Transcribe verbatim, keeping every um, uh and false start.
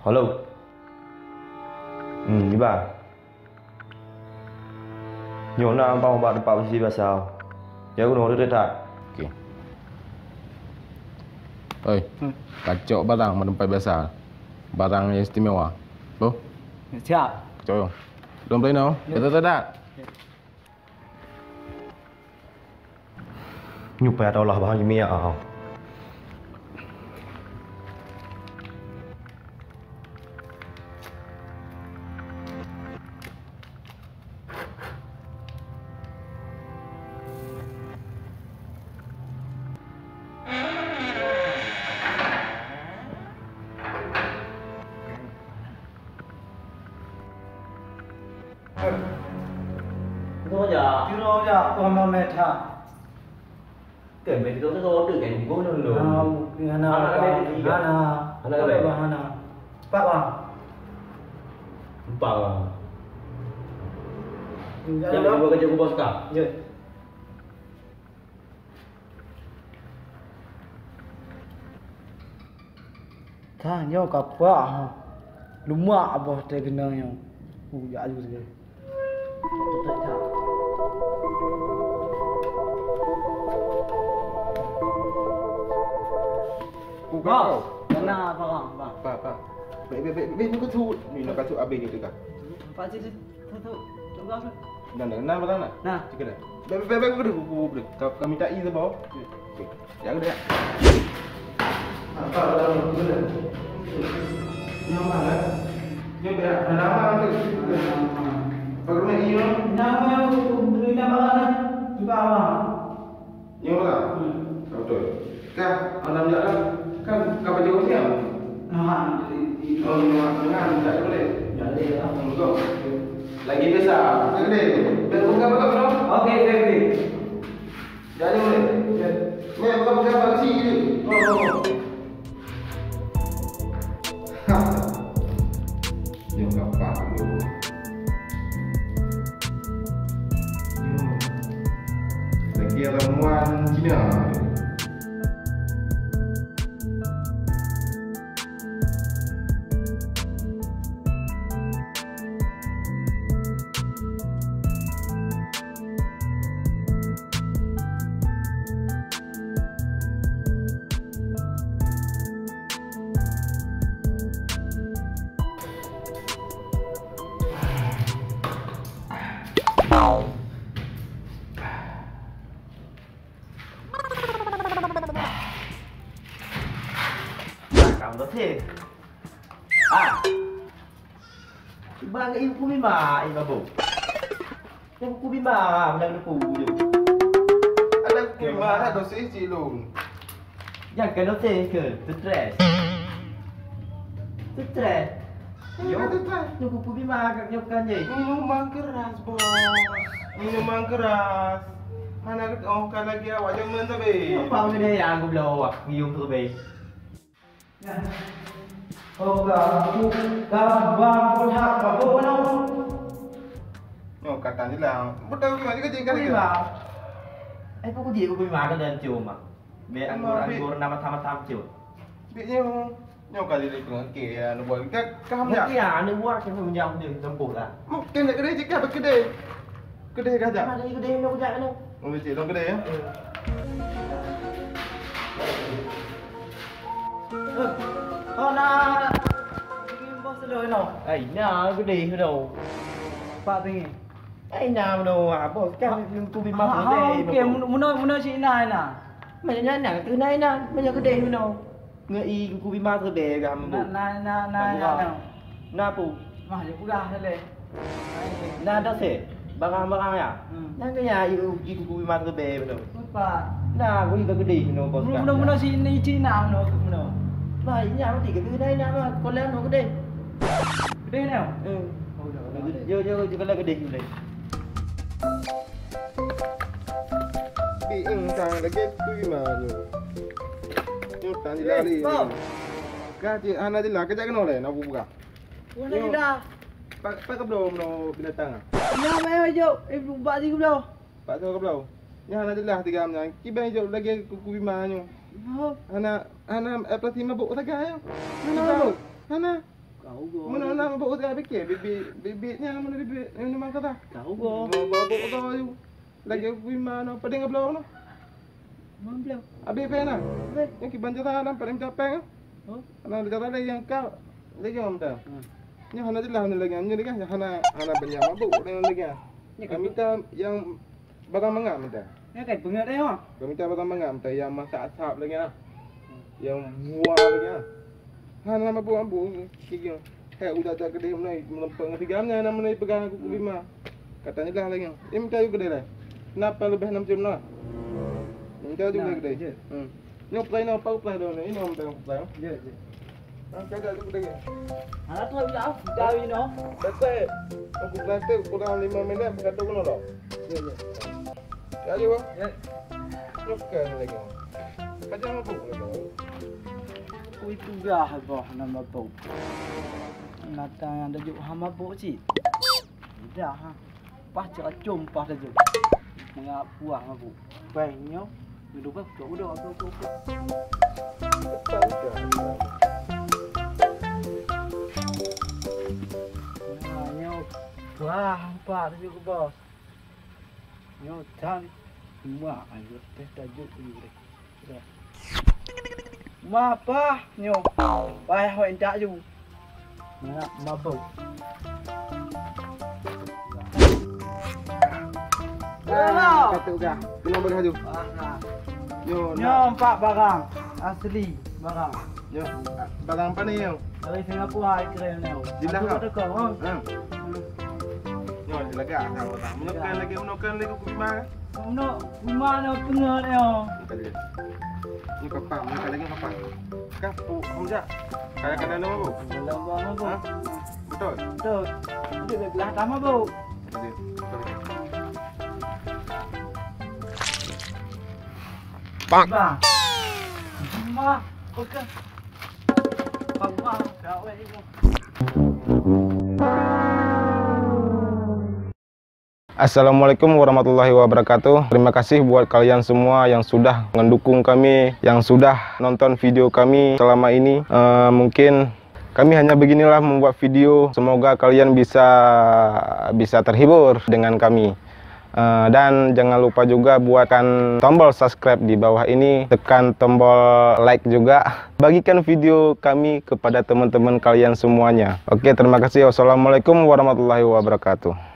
Halo. Hmm, Iban. Nyoe na bang bak teumpat beusi biasa. Ya, keunoe reuet that. Oke. Oi, kacok barang bak teumpat biasa. Barang nyang istimewa. Boh? Siap. Kacok. Dong play now. Betul tak? Nyoe payah taulah bahan jimiah. Tiro jak, tiro jak, kau mau meta. Kan, meta tu kau order kan, guna dulu. Hana, hana, hana. Hana. Pak bang. Empat bang. Jangan dua kerja bos kah? Ya. Ka nyoe ka puak ha. Lumak boh teuh keunong nyoe. Uh, jak aju sagai. Bos, kana barang, bang. Pak, pak. Baik, baik, baik, baik, muka tu. Ni nak kasut habis ni tu kan. Pak, sini. Tuh, tuh, tuh, tuh. Nah, nah, nah, nah, nah. Nah. Cakap dah. Bek, bek, bek, bek, bek, bek, bek. Ka, ka minta izin bawah. Okey. Ya, udah. Apa, apa, apa, apa? Nyaman, kan? Nyaman, nyaman, kan? Apa kena iya? Nyaman, nyaman, nyaman. Cuba, Abang. Nyoe lah. Hmm. Betul. Kah, alam jalan. Kan, kah baca wasiat? Nah, di, di, oh, nyoe, nyoe, tak boleh. Tak boleh, ya. Hmm, betul. Lagi besar. Tak boleh. Dah buka, buka, buka. Okey, okey, okey. Jadi boleh. Ya. Ni, buka, buka, buka, sini. Oh, oh, oh. Nyoe gampang dulu. Nyoe. Lagi ramuan Cina. Kamu dah sih. Ah. Iban ngon ibu Bima, ibu Babo. Ibu Bima, menang depu je. Ada ibu Bima, ada dosis cik lôn. Jangan kena dosis ke, stres. Stres. Yo, stres. Nyoe ibu Bima, nyoe kan je. Minuman keras, bos. Minuman keras. Mana ke, oh, kan lagi awak jaman tu, be. Apa benda yang aku belum awak, minum tu, be. Nyoe katan je lah. Beutôi gimana ke tinggal dia? Eh, pokok dia, pokok dia makan dan cium, ah. Be anggur, anggur nama sama tam cium. Bik nyoe, nyoe kali dia pengen ke ya, anu buat. Ka, ka ham jak? Mungkin ya, anu buat siapa menjawab dia, tempuh lah. Mungkin nak kedai je kah, berkedai. Kedai kah jak? Ada kedai nak jak anu. Oh, cik, dong kedai ya? Eh, oh, na, na. Ini bos dulu, no. Ai, na gede tu. Pak tinggi. Ai, na mano, ah, bos kan tu bima. Ha, ha, okey, mano, mano, mano cik na, na. Mana na, na, tu na, na, mana gede tu, no. Ngai kuku bima tu be gam bu. Na, na, na, na, na, na. Na pu? Mah, dia pegah leh. Na dah se, barang-barang ya. Hmm. Nyang kaya ibu ji kuku bima tu be betul. Apa? Na, aku juga gede betul bos. Mula, mula, mula si ni Cina mula, mula. Bah, ini apa tiga tu na, na, na, kolam tu gede. Gede na? Hmm. Oh, dah, dah, dah. Yo, yo, yo, kalau gede gede. Bi eng tang lagi tu gimana? Nyoe tang di lari. Ka cik hana jelas, kejak kena leh, nak buka. Hana jelas. Pak, pak ke belum no binatang ah? Nah, mai jok, eh, bak di belum. Pak tu ke belum? Nya hana jelas tiga nya. Kiban jok lagi kuku bima nyoe. Oh. Hana, hana, eh, plastik mabuk sagai nyoe. Hana mabuk. Hana. Kau go. Mana nak mabuk utai pikir bibit, bibit nyan mana bibit yang memang kata. Kau go. Mabuk utai. Lagi bima no, padeng bloe no. Mabuk. Habis pe na. Habis. Yang kiban jasa dalam paling capek. Oh. Ana jasa lagi yang kau lagi yang minta. Hmm. Nyoe hana jelas ni lagi, nyoe lagi hana, hana banyak mabuk lagi. Kami minta yang barang mangat minta. Nyoe kan beungeut eh, Mak. Kami minta barang mangat minta yang masak asap lagi ah. Yang buah lagi ah. Hana mabuk-mabuk kiki. Hei, udah tak gede mulai melempeng tiga nya nama mulai pegang aku kelima. Katanya dah lagi. Ini minta juga deh. Kenapa lebih enam jam lah? Minta juga gede. Hmm. Nyoe play no, pau play dong. Ini orang play play. Ya, ya. Ah, kagak juga deh. Hana tu ya, dari no. Betul. Aku play tu kurang lima minit betul kan lo. Ya, ya. Kali wah. Ya. Nyoe kan lagi. Macam apa lagi? Ui, tudah boh nama bau. Mata yang dah juk hama bau cit. Dah ha. Pah cak acom pah dah juk. Mengap puah aku. Bang nyo. Duduk bang, cok udah aku aku. Nah, nyo. Wah, empat tujuh ke bos. Nyoe tan. Mak ayo teh tajuk ni deh. Ma pah nyoe. Payah hok indak ju. Nak mabuk. Ah, kata udah. Kena boleh haju. Ah, nah. Yo, nyoe empat barang asli barang. Yo, barang apa ni yo? Dari Singapura, keren ni. Jelas tak? Aku tak tahu, ha? Ha. Hmm. Nyoe lagak dah orang. Menekan lagi, menekan lagi aku bima. Menekan bima ni tengah ni. Ni kapal, menekan lagi kapal. Kah pu, kamu jak? Kayak kada nama bu? Dalam bawah bu. Ha? Betul? Betul. Itu belah sama bu. Pak. Bang. Ma, oke. Bang, ma, dah weh ni. Assalamualaikum warahmatullahi wabarakatuh. Terima kasih buat kalian semua yang sudah mendukung kami, yang sudah nonton video kami selama ini. Eh, mungkin kami hanya beginilah membuat video. Semoga kalian bisa, bisa terhibur dengan kami. Eh, dan jangan lupa juga buatkan tombol subscribe di bawah ini, tekan tombol like juga. Bagikan video kami kepada teman-teman kalian semuanya. Oke, terima kasih. Wassalamualaikum warahmatullahi wabarakatuh.